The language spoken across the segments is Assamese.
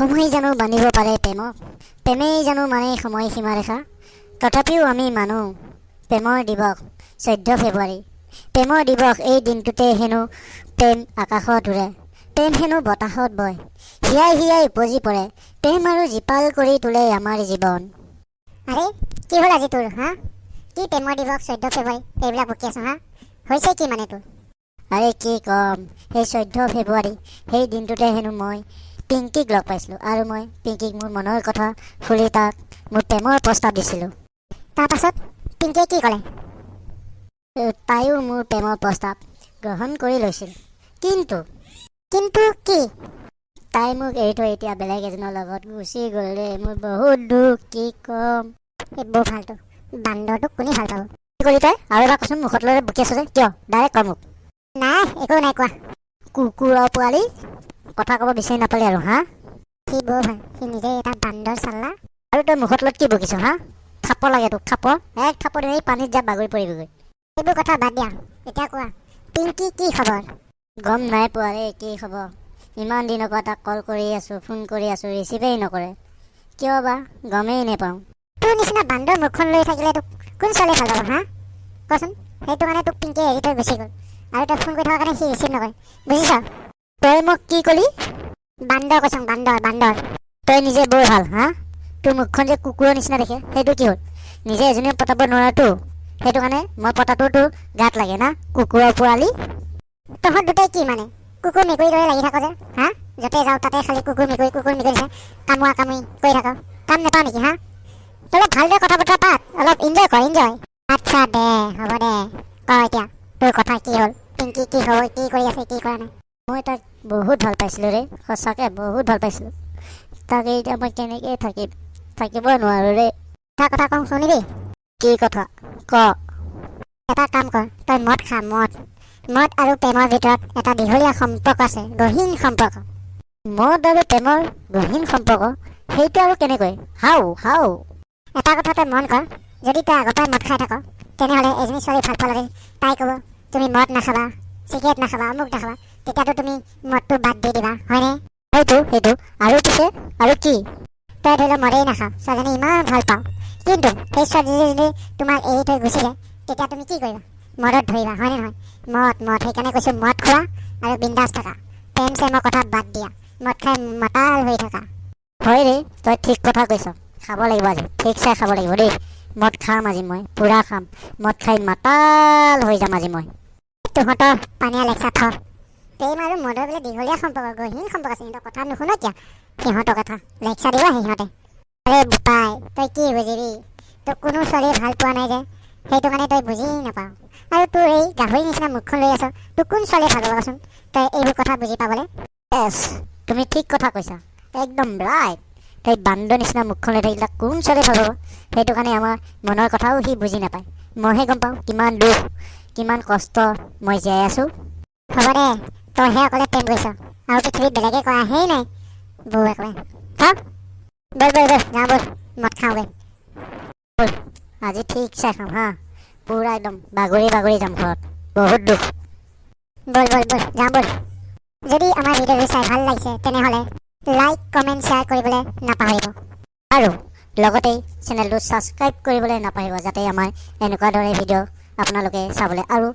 সময় জানো বান্ধিব পাৰে প্ৰেমক? প্ৰেমেই জানো মানে সময় সীমাৰেখা? তথাপিও আমি মানো প্ৰেমৰ দিৱস 14 ফেব্ৰুৱাৰী। প্ৰেমৰ দিৱস এই দিনটোতে হেনো প্ৰেম আকাশত উৰে, প্ৰেম হেনো বতাহত বয়, হিয়াই হিয়াই উপজি পৰে প্ৰেম আৰু জীপাল কৰি তোলে আমাৰ জীৱন। আৰে, কি হ'ল আজি তোৰ, হা? কি প্ৰেমৰ দিৱস, 14 ফেব্ৰুৱাৰী, এইবিলাক বকি আছ, হা? হৈছে কি মানে তোৰ? আৰে কি ক'ম, সেই 14 ফেব্ৰুৱাৰী সেই দিনটোতে হেনো মই পিংকীক লগ পাইছিলোঁ আৰু মই পিংকীক মোৰ মনৰ কথা খুলি তাক মোৰ প্ৰেমৰ প্ৰস্তাৱ দিছিলোঁ। তাৰপাছত পিংকিয়ে কি ক'লে? তাইও মোৰ প্ৰেমৰ প্ৰস্তাৱ গ্ৰহণ কৰি লৈছিল, কিন্তু কিন্তু কি? তাই মোক এৰি থৈ এতিয়া বেলেগ এজনৰ লগত গুচি গ'ল ৰে। মোৰ বহুত দুখ, কি ক'ম। এই বৰ ফাল্টু বান্দৰটোক কোনে ভাল পাব? কি ক'লি তই? আৰু এবাৰ কচোন। মুখত লৈ বকি আছ যে কিয়? ডাইৰেক্ট ক মোক। নাই, একো নাই কোৱা। কুকুৰৰ পোৱালি, কথা ক'ব বিচাৰি নাপালি আৰু, হা? সি বৰ ভাল, সি নিজে এটা বান্দৰ চাল্লা। আৰু তই মুখত লগত কি বকিছ, হা? থাপৰ লাগে তোক, থাপৰ। এক থাপৰ এই পানীত যা বাগৰি পৰিবিগৈ। এইবোৰ কথা বাদ দিয়া, এতিয়া কোৱা, পিংকি কি খবৰ? গম নাই পোৱা ৰে কি খবৰ। ইমান দিনৰ পৰা তাক কল কৰি আছোঁ, ফোন কৰি আছোঁ, ৰিচিভেই নকৰে। কিয় বা গমেই নাপাওঁ। তোৰ নিচিনা বান্দৰ মুখখন লৈ থাকিলে তোক কোন ছোৱালীয়ে ভাল পাব, হা? কচোন। সেইটো কাৰণে তোক পিংকিয়ে এৰি থৈ গুচি গ'ল আৰু তই ফোন কৰি থকাৰ কাৰণে সি ৰিচিভ নকৰে, বুজিছ? তই মোক কি ক'লি? বান্দৰ কৈছোং, বান্দৰ, বান্দৰ। তই নিজে বৰ ভাল, হা? তোৰ মুখখন যে কুকুৰৰ নিচিনা দেখে, সেইটো কি হ'ল? নিজে এজনীও পতাব নোৱাৰাতো, সেইটো কাৰণে মই পতাটো তোৰ গাত লাগে না, কুকুৰৰ পোৱালি? তহঁত দুটাই কি মানে কুকুৰ মেকুৰীৰ দৰে লাগি থাক যে, হা? য'তে যাওঁ তাতে খালি কুকুৰ মেকুৰী, কুকুৰ মেকুৰী চাই কামোৰা কামুৰি কৰি থাক। কাম নাপাওঁ নেকি, হা? অলপ ভালদৰে কথা বতৰা পাত, অলপ এনজয় কৰ, এনজয়। আচ্ছা দে, হ'ব দে, ক এতিয়া তোৰ কথা। কি হ'ল? পিংকি কি খবৰ? কি কৰি আছে, কি কৰা নাই? মই তাক বহুত ভাল পাইছিলোঁ ৰে, সঁচাকৈ বহুত ভাল পাইছিলোঁ তাক। এতিয়া মই কেনেকৈ থাকিম? থাকিব নোৱাৰোঁ ৰে। এটা কথা কওঁ, শুনিবি? কি কথা? ক। এটা কাম কৰ, তই মদ খা, মদ। মদ আৰু প্ৰেমৰ ভিতৰত এটা দীঘলীয়া সম্পৰ্ক আছে, গহীন সম্পৰ্ক। মদ আৰু প্ৰেমৰ গহীন সম্পৰ্ক? সেইটো আৰু কেনেকৈ? হাও হাও? এটা কথা তই মন কৰ, যদি তই আগৰ পৰাই মদ খাই থাক, তেনেহ'লে এজনী ছোৱালী ভাল পোৱা লগে তাই ক'ব, তুমি মদ নাখাবা, চিগাৰেট নাখাবা, অমুক নাখাবা। তেতিয়াতো তুমি মদটো বাদ দি দিবা, হয়নে? সেইটো আৰু পিছে আৰু কি? তই ধৰি লওক মদেই নাখাওঁ, ছোৱালীজনী ইমান ভাল পাওঁ, কিন্তু সেই ছোৱালীজনী যদি তোমাক এৰি থৈ গুচি যায়, তেতিয়া তুমি কি কৰিবা? মদত ধৰিবা, হয়নে নহয়? মদ, মদ। সেইকাৰণে কৈছোঁ, মদ খোৱা আৰু বিন্দাছ থাকা। প্ৰেম চেমৰ কথা বাদ দিয়া, মদ খাই মাতাল হৈ থাকা। হয় ৰে, তই ঠিক কথা কৈছ। খাব লাগিব আজি, ঠিক চাই খাব লাগিব দেই। মদ খাম আজি মই, পূৰা খাম। মদ খাই মাতাল হৈ যাম আজি মই। তহঁতৰ পানীয়া লেকচাৰ থ। প্ৰেম আৰু মদৰ বোলে দীঘলীয়া সম্পৰ্ক, গহীন সম্পৰ্ক আছে। সিহঁতৰ কথা নুশুন কিয়? সিহঁতৰ কথা লেকচাৰ দিব সিহঁতে। আৰে বোপাই, তই কি বুজিবি? তোক কোনো ছোৱালীয়ে ভাল পোৱা নাই যে, সেইটো কাৰণে তই বুজি নাপাৱ। আৰু তোৰ এই গাহৰি নিচিনা মুখখন লৈ আছ, তোক কোন ছোৱালীয়ে ভাল পাব কচোন, তই এইবোৰ কথা বুজি পাবলৈ? এছ, তুমি ঠিক কথা কৈছা, একদম ৰাইট। তই বান্দৰ নিচিনা মুখখন লৈ থাকিলে কোন ছোৱালীয়ে ভাল পাব? সেইটো কাৰণে আমাৰ মনৰ কথাও সি বুজি নাপায়। মইহে গম পাওঁ কিমান দুখ, কিমান কষ্ট মই জীয়াই আছোঁ। হ'ব দে, তইহে অকলে প্ৰেম কৰিছ আৰু পৃথিৱীত বেলেগে কৰাহেই নাই। বৌ একেবাৰে থ। ব'ল ব'ল ব'ল, যাওঁ ব'ল, মদ খাওঁগৈ। আজি ঠিক চাই খাম, হা। পূৰা একদম বাগৰি বাগৰি যাম ঘৰত। বহুত দুখ। ব'ল ব'ল ব'ল, যাওঁ ব'ল। যদি আমাৰ ভিডিঅ'টো চাই ভাল লাগিছে, তেনেহ'লে লাইক, কমেণ্ট, শ্বেয়াৰ কৰিবলৈ নাপাহৰিব। আৰু লগতেই চেনেলটো ছাবস্ক্ৰাইব কৰিবলৈ নাপাহৰিব, যাতে আমাৰ এনেকুৱা দৰে ভিডিঅ' আপোনালোকে চাবলৈ আৰু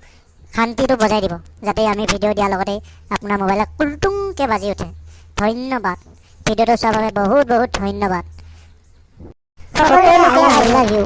ঘণ্টিটো বজাই দিব, যাতে আমি ভিডিঅ' দিয়াৰ লগতেই আপোনাৰ মোবাইলত কুলটুংকৈ বাজি উঠে। ধন্যবাদ। ভিডিঅ'টো চোৱাৰ বাবে বহুত বহুত ধন্যবাদ। সকলোকে I love you.